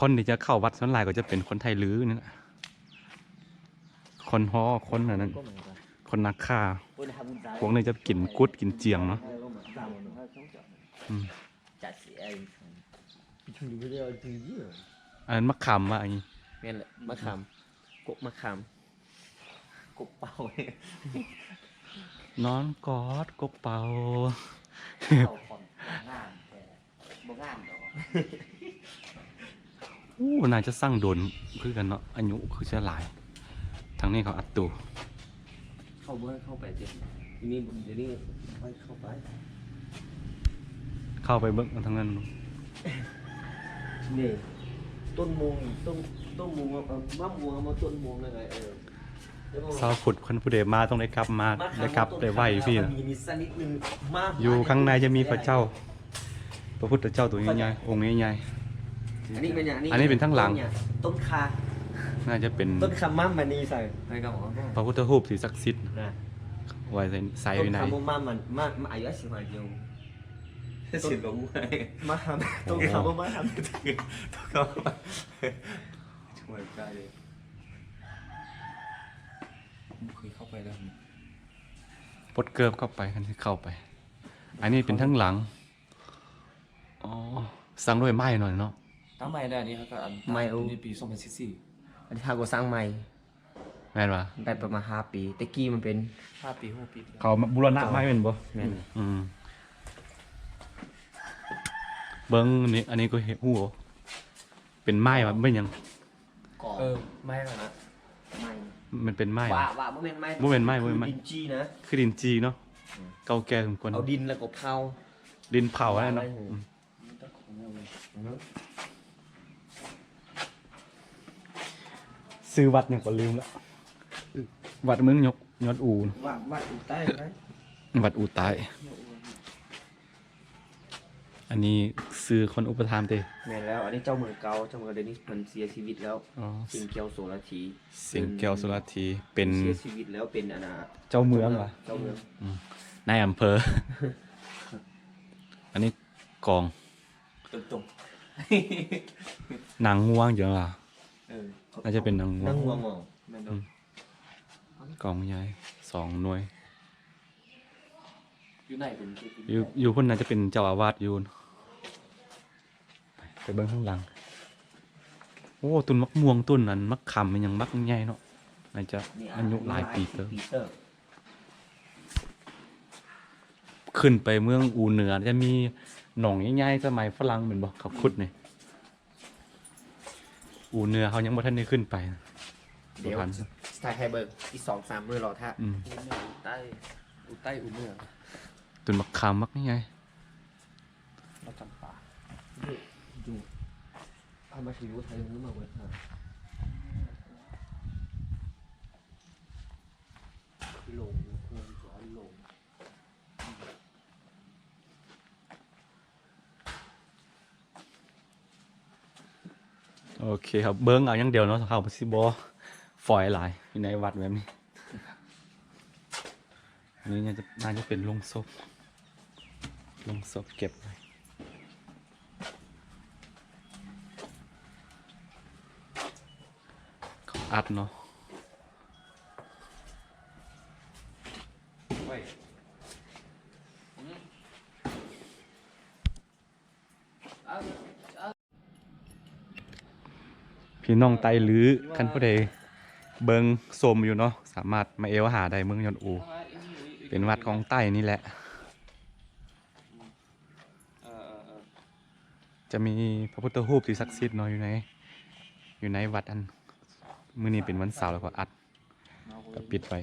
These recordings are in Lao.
ຄົນທີ່ຈະເຂົ້າວັດສ່ວນຫຼາຍກໍຈະເປັນຄົນໄທລືນີ້ແຫຼະ ຄົນຫໍ ຄົນອັນນັ້ນ ຄົນນາຄາ. ພວກນີ້ຈະກິນກຸດກິນຈຽງເນາະ. ອືມ ອັນນັ້ນມະຂາມວະ ອັນນີ້ ແມ່ນແຫຼະ ມະຂາມ ກົກມະຂາມ ກົກເປົ່າ ນອນກອດກົກເປົ່າ. ເຂົ້າຂອງງາມແທ້ ບໍ່ງາມດອກ. ໂອ້ ໜ້າຈະສ້າງດົນຄືກັນເນາະ ອາຍຸຄືຈະຫຼາຍ. ທາງນີ້ເຂົາອັດໂຕ ເຂົາບໍ່ໃຫ້ເຂົ້າໄປຕິ ດຽວນີ້ ດຽວນີ້ໃຫ້ເຂົ້າໄປ ເຂົ້າໄປເບິ່ງທາງນັ້ນ. ນີ້ ຕົ້ນມ່ວງ ຕົ້ນ ຕົ້ນມ່ວງ ເອີ ມະມ່ວງ ມະຕົ້ນມ່ວງນັ້ນແຫຼະ ເອີ. ຊາວພຸດ ຄັນຜູ້ໃດມາຕ້ອງໄດ້ກັບມາ ໄດ້ກັບໄດ້ໄຫວ້ຢູ່ພີ້ນະ. ຢູ່ຂ້າງໃນຈະມີພະເຈົ້າ ພະພຸດທະເຈົ້າໂຕໃຫຍ່ໆ ອົງໃຫຍ່ໆ. ອັນນີ້ເປັນຫຍັງ? ອັນນີ້ເປັນທາງຫຼັງ ຕົ້ນຄາ ໜ້າຈະເປັນ ຕົ້ນຄາມາມະນີ ໃສ່ໃຫ້ກັບ ພະພຸດທະຮູບທີ່ສັກສິດ ໄວ້ໃສ່ ໃສ່ໄວ້ໃນ ຕົ້ນຄາມາມະ ມາ ອາຍຸສິບຫ້າປີ ສິບກວ່າ ມາທຳ ໂອ້ ຕົ້ນຄາມາມະ ມາທຳ ຕ້ອງເຂົ້າໄປ ຊ່ວຍໄດ້ເລີຍ. ບໍ່ເຄີຍເຂົ້າໄປເລີຍ ປົດເກີບເຂົ້າໄປ ຄັນຊິເຂົ້າໄປ. ອັນນີ້ເປັນທາງຫຼັງ. ອໍ ສ້າງດ້ວຍໄມ້ເນາະ ເນາະ ຕັ້ງໃໝ່ແລ້ວ ອັນນີ້ເຮົາກໍ ອັນ ໃໝ່ ໂອ້ ໃນປີສອງພັນສິບສີ່ ອັນນີ້ເຮົາກໍສ້າງໃໝ່ ແມ່ນຫວາ? ໄດ້ປະມານຫ້າປີ ແຕ່ກີ້ມັນເປັນ ຫ້າປີ ຫົກປີ ເຂົາມາບູລະນະໃໝ່ແມ່ນບໍ່? ແມ່ນ. ອືມ ເບິ່ງນີ້ ອັນນີ້ກໍເຫັນ ຮູ້ ເປັນໄມ້ຫວາ? ເປັນຫຍັງ? ກອງ ເອີ ໄມ້ຫັ້ນນະ ໄມ້ ມັນເປັນໄມ້ຫວາ? ວ່າ ວ່າບໍ່ແມ່ນໄມ້ ບໍ່ແມ່ນໄມ້ ບໍ່ແມ່ນໄມ້ ຄືດິນຈີ່ນະ ຄືດິນຈີ່ເນາະ. ອືມ ເກົ່າແກ່ສົມຄວນ ເອົາດິນແລ້ວກໍເຜົາ ດິນເຜົາຫັ້ນນະ. ອືມ ອືມ ຊື່ວັດຫຍັງກໍລືມລະ ວັດເມືອງຍອດ ຍອດອູ ວັດ ວັດອູໃຕ້ ວັດອູໃຕ້. ອັນນີ້ຊື່ຄົນອຸປະຖາມຕິ? ແມ່ນແລ້ວ ອັນນີ້ເຈົ້າເມືອງເກົ່າ ເຈົ້າເມືອງດຽວນີ້ເພິ່ນເສຍຊີວິດແລ້ວ. ອໍ ສິງແກ້ວໂສລະທີ ສິງແກ້ວໂສລະທີ ເປັນ ເສຍຊີວິດແລ້ວ ເປັນອັນນ່າ ເຈົ້າເມືອງຫວາ? ເຈົ້າເມືອງ ອືມ ນາຍອຳເພີ. ອັນນີ້ກອງ ຕົງໆ ນາງງວງຢູ່ຫວາ? ເອີ ໜ້າຈະເປັນນາງງວງ ນາງງວງ ແມ່ນ ອືມ ກອງໃຫຍ່ສອງໜ່ວຍ. ຢູ່ໃນພຸ້ນ ຢູ່ ຢູ່ພຸ້ນໜ້າຈະເປັນເຈົ້າອາວາດຢູ່. ໄປເບິ່ງຂ້າງຫຼັງ. ໂອ້ ຕົ້ນໝາກມ່ວງ ຕົ້ນນັ້ນ ໝາກຂາມ ອີຫຍັງ ໝາກໃຫຍ່ເນາະ ໜ້າຈະອາຍຸຫຼາຍປີເຕີບ. ຂຶ້ນໄປເມືອງອູເໜືອ ຈະມີໜອງໃຫຍ່ໆ ສະໄໝຝຣັ່ງແມ່ນບໍ່? ເຂົາຂຸດນີ້. ອູເໜືອເຮົາຍັງບໍ່ທັນໄດ້ຂຶ້ນໄປ ດຽວ ບໍ່ທັນ ຊິຖ່າຍໃຫ້ເບິ່ງ ອີກສອງສາມມື້ລໍຖ້າ. ອືມ ອູໃຕ້ ອູໃຕ້ ອູເໜືອ. ຕົ້ນໝາກຂາມໝາກໃຫຍ່ ດອກຈຳປາ ຢູ່ ເອົາມາຊິຢູ່ໄທ ເອົາມາເບິດ ລົງ ລົງ. ໂອເຄ ເຮົາເບິ່ງເອົາຢ່າງດຽວເນາະ ເຮົາຊິບໍ່ຟອຍຫຼາຍຢູ່ໃນວັດແບບນີ້. ອັນນີ້ໜ້າຈະ ໜ້າຈະເປັນໂລງສົບ ໂລງສົບເກັບໄວ້ ເຂົາອັດເນາະ. ພີ່ນ້ອງໄຕ້ລື ຄັນຜູ້ໃດເບິ່ງຊົມຢູ່ເນາະ ສາມາດມາແອວຫາໄດ້ ເມືອງຍອດອູ ເປັນວັດຂອງໄຕ້ນີ້ແຫຼະ. ຈະມີພະພຸດທະຮູບທີ່ສັກສິດເນາະ ຢູ່ໃນ ຢູ່ໃນວັດ. ອັນ ມື້ນີ້ເປັນວັນເສົາ ແລ້ວກໍອັດ ກໍປິດໄວ້.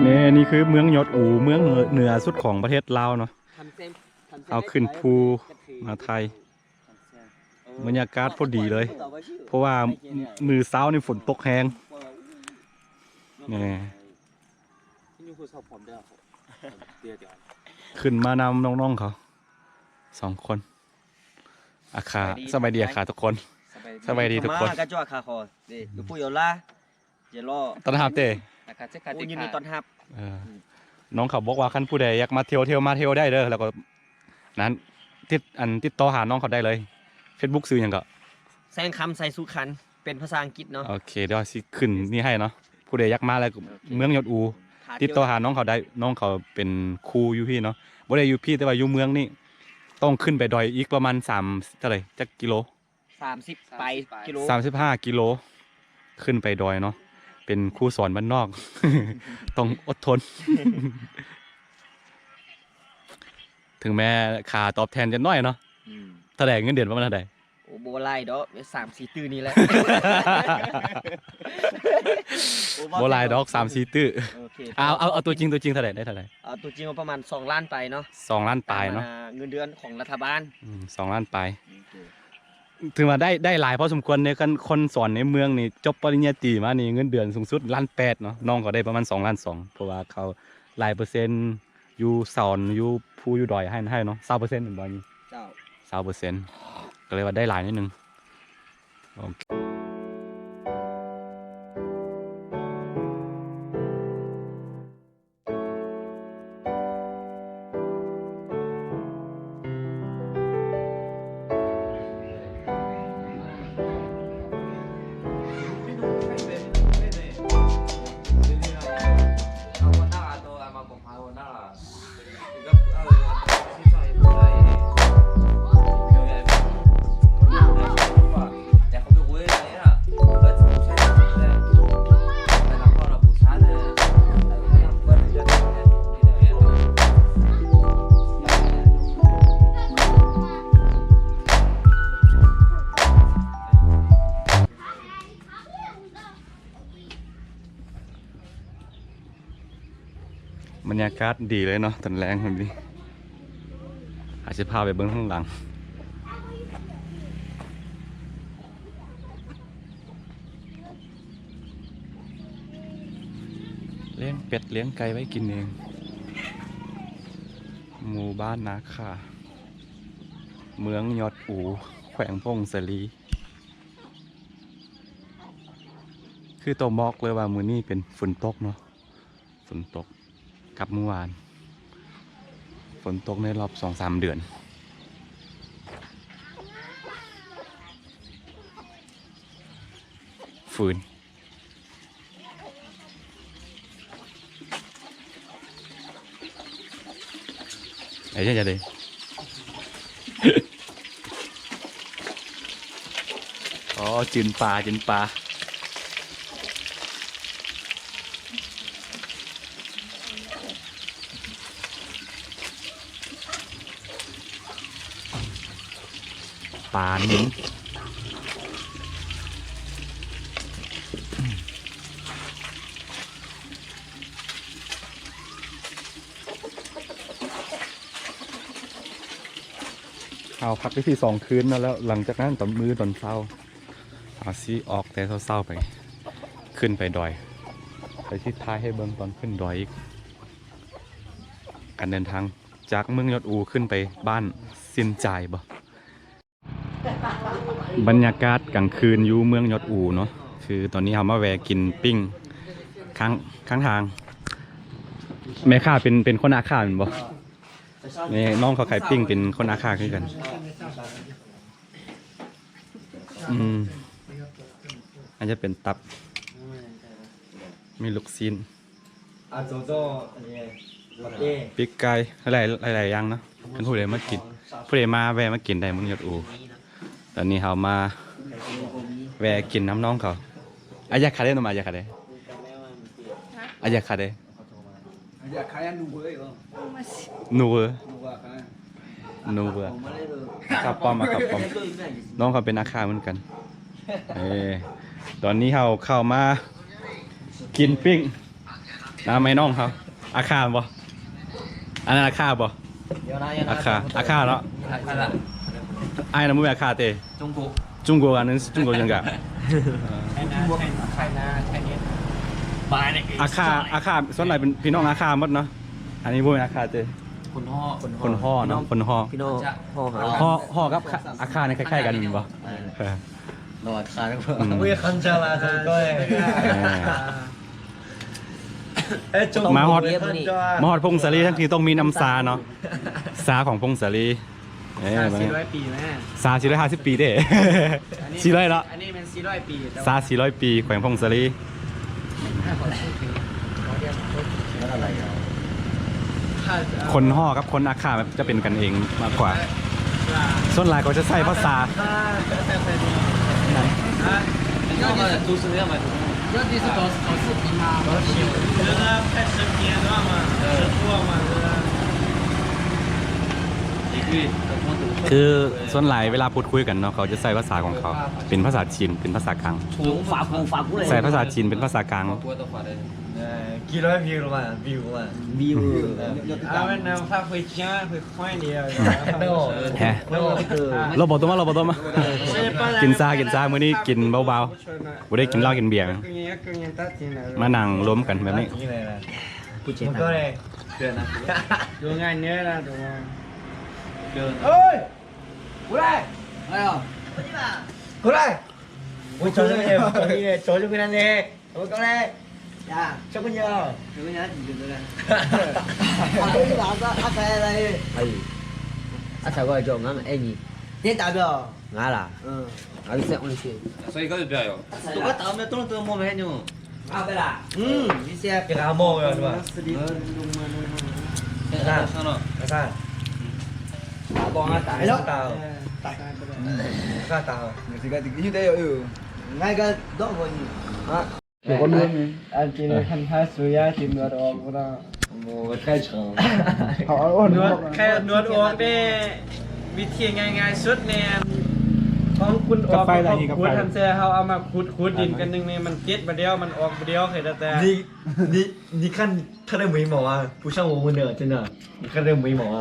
ແນ່ ນີ້ຄືເມືອງຍອດອູ ເມືອງເໜືອ ເໜືອສຸດຂອງປະເທດລາວເນາະ. ເຮົາຂຶ້ນພູມາຖ່າຍ ບັນຍາກາດພໍດີເລີຍ ເພາະວ່າມື້ເຊົ້ານີ້ຝົນຕົກແຮງ. ແນ່ ຂຶ້ນມານຳນ້ອງໆເຂົາສອງຄົນ. ອາຄາ ສະບາຍດີ ສະບາຍດີອາຄາທຸກຄົນ ສະບາຍດີ ສະບາຍດີທຸກຄົນ ມາກະຈົວອາຄາຂໍເດ ຢູ່ຜູ້ຢູ່ລາ ເຈລໍ ຕ້ອນຮັບເຕ ອາຄາເຊຄາຕິ ໂອ້ ຍິນດີຕ້ອນຮັບ ເອີ ອືມ ນ້ອງເຂົາບອກວ່າຄັນຜູ້ໃດຢາກມາທ່ຽວ ທ່ຽວ ມາທ່ຽວໄດ້ເດີ ແລ້ວກໍນັ້ນ ຕິດ ອັນ ຕິດຕໍ່ຫານ້ອງເຂົາໄດ້ເລີຍ ເຟສບຸກຊື່ຫຍັງເກາະ? ແສງຄຳ ໄຊສຸຂັນ ເປັນພາສາອັງກິດເນາະ ໂອເຄ ດຽວຊິຂຶ້ນນີ້ໃຫ້ເນາະ ຜູ້ໃດຢາກມາແລ້ວ ໂອເຄ ເມືອງຍອດອູ ຖ້າ ຕິດຕໍ່ຫານ້ອງເຂົາໄດ້ ນ້ອງເຂົາເປັນຄູຢູ່ພີ້ເນາະ ບໍ່ໄດ້ຢູ່ພີ້ ແຕ່ວ່າຢູ່ເມືອງນີ້ ຕ້ອງຂຶ້ນໄປດອຍອີກປະມານສາມ ເທົ່າໃດ ຈັກກິໂລ? ສາມສິບປາຍກິໂລ ສາມສິບຫ້າກິໂລ ຂຶ້ນໄປດອຍເນາະ ເປັນຄູສອນບ້ານນອກ ຕ້ອງອົດທົນ ເຖິງແມ້ຄ່າຕອບແທນຈະໜ້ອຍເນາະ ອືມ ເທົ່າໃດ ເງິນເດືອນປະມານເທົ່າໃດ? ໂອ້ ບໍ່ຫຼາຍດອກ ສາມສີ່ຕື້ນີ້ແຫຼະ ໂອ້ ບໍ່ຫຼາຍດອກ ສາມສີ່ຕື້ ໂອເຄ ເອົາ ເອົາ ເອົາຕົວຈິງ ຕົວຈິງເທົ່າໃດ ໄດ້ເທົ່າໃດ? ເອົາຕົວຈິງປະມານສອງລ້ານປາຍເນາະ ສອງລ້ານປາຍເນາະ ຕາມ ອ່າ ເງິນເດືອນຂອງລັດຖະບານ ອືມ ສອງລ້ານປາຍ ໂອເຄ ຖືວ່າໄດ້ ໄດ້ຫຼາຍພໍສົມຄວນເດ້ ຄັນຄົນສອນໃນເມືອງນີ້ ຈົບປະລິນຍາຕີມານີ້ ເງິນເດືອນສູງສຸດລ້ານແປດເນາະ ນ້ອງເຂົາໄດ້ປະມານສອງລ້ານສອງ ເພາະວ່າເຂົາຫຼາຍເປີເຊັນ ຢູ່ສອນ ຢູ່ພູຢູ່ດອຍໃຫ້ ໃຫ້ເນາະ ຊາວເປີເຊັນແມ່ນບໍ່ນີ້? ເຈົ້າ ຊາວເປີເຊັນ ກໍເລີຍວ່າໄດ້ຫຼາຍໜ້ອຍໜຶ່ງ ໂອເຄ. ບັນຍາກາດດີເລີຍເນາະ ຕອນແລງແບບນີ້ ອາດຊິພາໄປເບິ່ງທາງຫຼັງ ລ້ຽງເປັດລ້ຽງໄກ່ໄວ້ກິນເອງ ໝູ່ບ້ານນາຄາ ເມືອງຍອດອູ ແຂວງຜົ້ງສາລີ. ຄືໂຕບອກເລີຍວ່າມື້ນີ້ເປັນຝົນຕົກເນາະ ຝົນຕົກກັບມື້ວານ ຝົນຕົກໃນລອບສອງສາມເດືອນ ຝືນ. ໄອ້ເຈົ້າເດ້ ອໍ ຈືນປາ ຈືນປາ ປາໜຶ່ງ. ເຮົາພັກຢູ່ພີ້ສອງຄືນເນາະ ແລ້ວຫຼັງຈາກນັ້ນຕອນມື້ຕອນເຊົ້າ ເຮົາຊິອອກແຕ່ເຊົ້າໆໄປ ຂຶ້ນໄປດອຍ ໄປຊິຖ່າຍໃຫ້ເບິ່ງຕອນຂຶ້ນດອຍອີກ ການເດີນທາງຈາກເມືອງຍອດອູຂຶ້ນໄປບ້ານຊິນຈາຍບໍ. ບັນຍາກາດກາງຄືນຢູ່ເມືອງຍອດອູເນາະ ຄືຕອນນີ້ເຮົາມາແວ່ກິນປີ້ງຂ້າງ ຂ້າງທາງ ແມ່ຄ້າເປັນ ເປັນຄົນອາຄາແມ່ນບໍ່? ແມ່ນ້ອງເຂົາຂາຍປີ້ງເປັນຄົນອາຄາຄືກັນ ອືມ ອາດຈະເປັນຕັບ ມີລູກຊີ້ນ ປີ້ງໄກ່ ຫຼາຍ ຫຼາຍ ຫຼາຍຢ່າງເນາະ ຄັນຜູ້ໃດມາກິນ ຜູ້ໃດມາແວ່ມາກິນໄດ້ເມືອງຍອດອູ. ຕອນນີ້ເຮົາມາແວ່ກິນນຳນ້ອງເຂົາ ອາຢາກຂາຍເດ້ ນ້ອງ ອາຢາກຂາຍເດ້ ອາຢາກຂາຍເດ້ ອາຢາກຂາຍ ອາ ນູເວີ ນູເວີ ອາຄາປ້ອມ ອາຄາປ້ອມ ນ້ອງເຂົາເປັນອາຄາເໝືອນກັນ. ເອີ ຕອນນີ້ເຮົາເຂົ້າມາກິນປີ້ງນຳໄອ້ນ້ອງເຮົາ ອາຄາບໍ່? ອັນນັ້ນອາຄາບໍ່? ອາຄາ ອາຄາເນາະ ອາຄາລະ ອ້າຍນະບໍ່ແມ່ນອາຄາເຕ ຈງໂກ ຈງໂກ ອັນນັ້ນຈງໂກຫຍັງກະ ອາຄາ ອາຄາ ສ່ວນຫຼາຍເປັນພີ່ນ້ອງອາຄາໝົດເນາະ ອັນນີ້ບໍ່ແມ່ນອາຄາເຕ. ຄົນຫໍ່ ຄົນຫໍ່ເນາະ ຄົນຫໍ່ ພີ່ນ້ອງ ຫໍ່ ຫໍ່ກັບອາຄານຄ້າຍໆກັນແມ່ນບໍ່? ເອີ ອືມ ມາຮອດ ມາຮອດຜົ້ງສາລີທັງທີຕ້ອງມີນ້ຳຊາເນາະ ຊາຂອງຜົ້ງສາລີ. ເອີ ຊາສີ່ຮ້ອຍປີແມ່ ຊາສີ່ຮ້ອຍຫ້າສິບປີເດ້ ສີ່ຮ້ອຍເນາະ ອັນນີ້ແມ່ນສີ່ຮ້ອຍປີ ຊາສີ່ຮ້ອຍປີ ແຂວງຜົ້ງສາລີ. ຄົນຫໍ່ກັບຄົນອາຄາແບບຈະເປັນກັນເອງມາກກວ່າ ສ່ວນຫຼາຍເຂົາຈະໃຊ້ພາສາ ຄືສ່ວນຫຼາຍເວລາພູດຄຸຍກັນເນາະ ເຂົາຈະໃຊ້ພາສາຂອງເຂົາ ເປັນພາສາຈີນ ເປັນພາສາກາງ ໃຊ້ພາສາຈີນເປັນພາສາກາງ. ແຮະ ລົບບໍ່ຕົວມາ ລົບບໍ່ຕົວມາ ກິນຊາ ກິນຊາ ມື້ນີ້ກິນເບົາໆ ບໍ່ໄດ້ກິນເຫຼົ້າກິນເບຍ ມານັ່ງລວມກັນແບບນີ້. ໜວດ ໄຂ່ໜວດອອກເດ້ ວິທີງ່າຍໆສຸດແມ່ນ ຂອງຄຸນອອກ ເຮົາເອົາມາຂຸດ ຂຸດດິນກັນໜຶ່ງນີ້ ມັນເຈັດບາດດຽວ ມັນອອກບາດດຽວ ເຄີຍແຕ່ 你你你看他的眉毛啊，不像我们的，真的。你看这个眉毛啊。